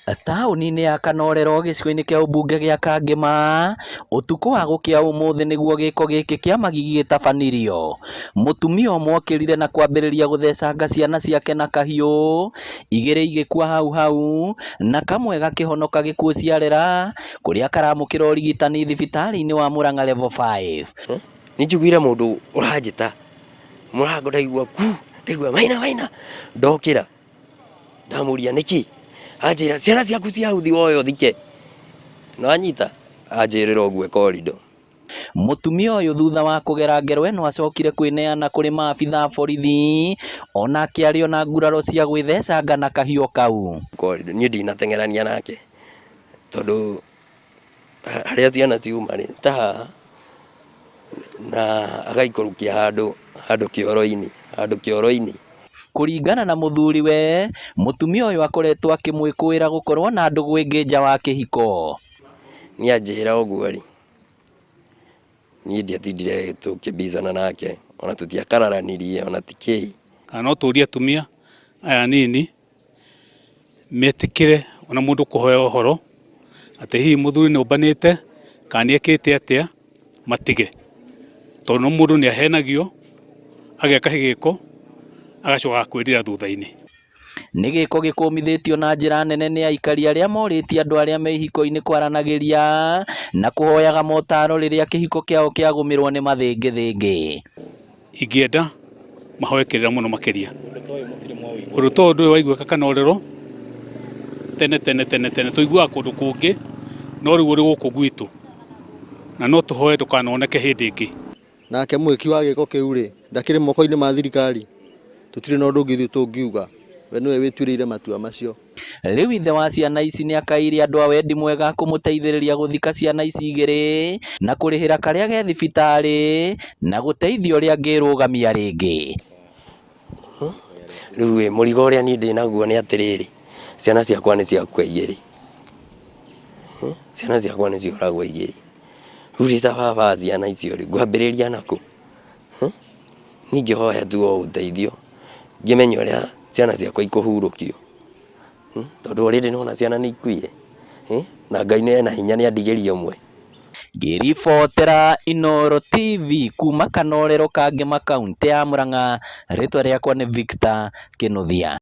Taũni-inĩ ya Kanorero gĩcigo-inĩ kĩa ũmbunge gĩa Kangema, ũtukũ wa gũkĩa ũmũthĩ nĩguo gĩko gĩkĩ kĩa magigi gĩtabanirio. Mũtumia ũmwe okĩrire na kwambĩrĩria gũthecanga ciana ciake na kahiũ, igĩrĩ igĩkua hau hau na kamwe gakĩhonoka gĩkuũ ciarera, kũrĩa karamũkĩra ũrigitani thibitarĩ-inĩ wa Murang'a Level 5. Nĩ njiguire mũndũ ũranjĩta mũrango ndaigua ku ndaigua maina maina ndokĩra ndamũria nĩkĩ anjĩra ciana ciaku cia hau thi woe ũthike nĩwanyita anjĩrĩra ũguo e corridor. Mũtumia ũyũ thutha wa kũgera ngero ĩno acokire kwĩneana kũrĩ maabitha a borithi onake arĩ ona nguraro cia gwĩthecanga na kahiũ kau. Corridor niĩ ndinateng'erania nake tondũ harĩa ciana ciuma rĩ ta haha na agaikũrũkia handũ handũ kĩoro-inĩ handũ kĩoro-inĩ. Kũringana na mũthuri we, mũtumia ũyũ akoretwo akĩmwĩkũĩra gũkorwo na ndũgũ ĩngĩ nja wa kĩhiko. Niĩ anjĩra ũguo rĩ, niĩ ndiatindire tũkĩbicana nake ona tũtiakararanirie ona ti kĩĩ. Kana no tũrie atumia aya anini metĩkĩre ona mũndũ kũhoya ũhoro atĩ hihi mũthuri nĩ ũmbanĩte kana nĩ ekĩte atĩa matige. Tondũ no mũndũ nĩ ahenagio ageka gĩko agacoka agakwĩrira thutha-inĩ. Nĩ gĩko gĩkũmithĩtio na njĩra nene nĩ aikari arĩa morĩtie andũ arĩa me ihiko-inĩ kwaranagĩria na kũhoyaga motaro rĩrĩa kĩhiko kĩao kĩagũmĩrwo nĩ mathĩngĩthĩngĩ. Ingĩenda mahoe kĩrĩra mũno makĩria. Ũndũ ta ũyũ ndũrĩ waiguĩka Kanorero tene tene tene tene, tũiguaga kũndũ kũngĩ no rĩu ũrĩ gũkũ gwitũ na no tũhoe ndũkanoneke hĩndĩ ĩngĩ. Nake mwĩki wa gĩko kĩu rĩ, ndakĩrĩ moko-inĩ ma thirikari? Tũtirĩ na ũndũ ũngĩ ithuĩ tũngiuga, we nĩwe wĩtuĩrĩire matua macio. Rĩu ithe wa ciana ici nĩ akaĩire andũ a wendi mwega kũmũteithĩrĩria gũthika ciana ici igĩrĩ na kũrĩhĩra karĩa ge thibitarĩ na gũteithia ũrĩa angĩrũgamia rĩngĩ. Rĩu ĩ mũrigo ũrĩa niĩ ndĩnaguo nĩ atĩrĩrĩ, ciana ciakwa nĩ ciakua igĩrĩ, ciana ciakwa nĩ cioragwo igĩrĩ. Rĩu ndĩ ta baba wa ciana icio rĩ, ngwambĩrĩria nakũ? Niĩ ingĩhoya tu o ũteithio, ngĩmenye ũrĩa ciana ciakwa ikũhurũkio, tondũ already nĩwona ciana nĩ ikuire, na Ngai ena hinya nĩ andigĩria ũmwe. Ngĩribotera Inooro TV kuma Kanorero Kangema kauntĩ ya Murang'a, rĩtwa rĩakwa nĩ Victor Kĩnuthia.